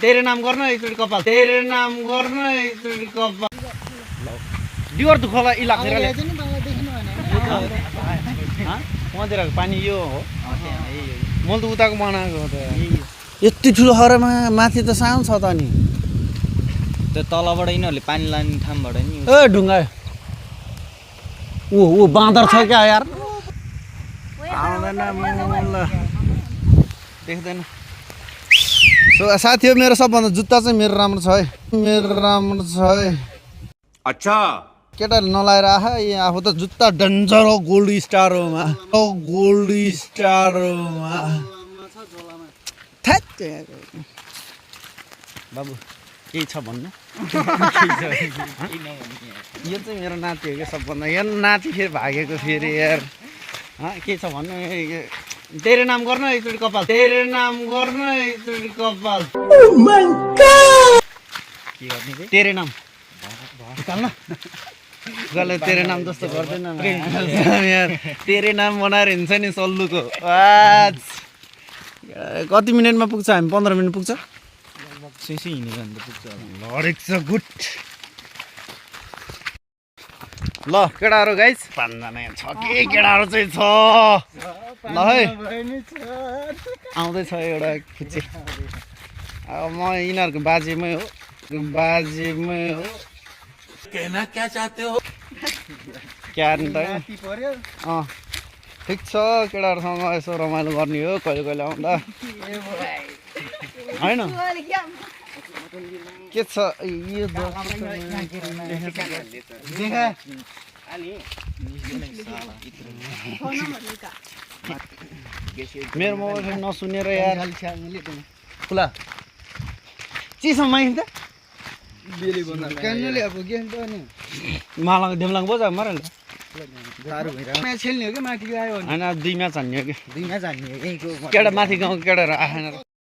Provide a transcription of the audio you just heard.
तेरे नाम गर्न एकचोटि कपाल तेरे नाम गर्न एकचोटि कपाल डिवर दुखला इलाका मन्दिरको पानी यो हो मैले त उताको बनाएको हो त यति ठुलो खरामा माथि त सानो छ त नि त्यो तलबाट यिनीहरूले पानी लाने ठाउँबाट नि ए ढुङ्गा ऊ बाँदर छ क्या यार आउँदैन ल देख्दैन सो साथी हो मेरो सबभन्दा जुत्ता चाहिँ मेरो राम्रो छ है मेरो राम्रो छ है अच्छा केटाले नलाएर आहा ए आफू त जुत्ता डेन्जर हो गोल्ड स्टार होमा गोल्ड स्टार होमा बाबु केही छ भन्नु यो चाहिँ मेरो नाति हो क्या सबभन्दा यो नाति फेरि भागेको फेरि यार के छ भन्नु तेरे नाम गर्न एकचोटि कपाल तेरे नाम गर्न एकचोटि कपाल के गर्ने तेरे नाम गले तेरे नाम जस्तो गर्दैन यार तेरे नाम बनाएर हिँड्छ नि सल्लुको कति मिनटमा पुग्छ हामी 15 मिनट पुग्छ सेसी हिँडेर अन्त पुग्छ लडेको छ गुड ल केटाहरू गाइस 5 जना छ के केटाहरू चाहिँ छ ल है आउँदैछ एउटा खुच्ची अब म यिनीहरूको बाजेमै हो कहना क्या चाहते हो क्या नि त ठिक छ केटाहरूसँग यसो रमाइलो गर्ने हो कहिले कहिले आउँदा होइन के छ यो मेरो मोबाइल फेरि नसुनेर यार खुला चिसो माइन्छ मालाको देमलाङ बजा मर खेल्ने हो कि माथि आयो होइन 2 म्याच हान्ने हो कि दुई म्याच हान्ने केटा माथि गाउँको केटाहरू आएन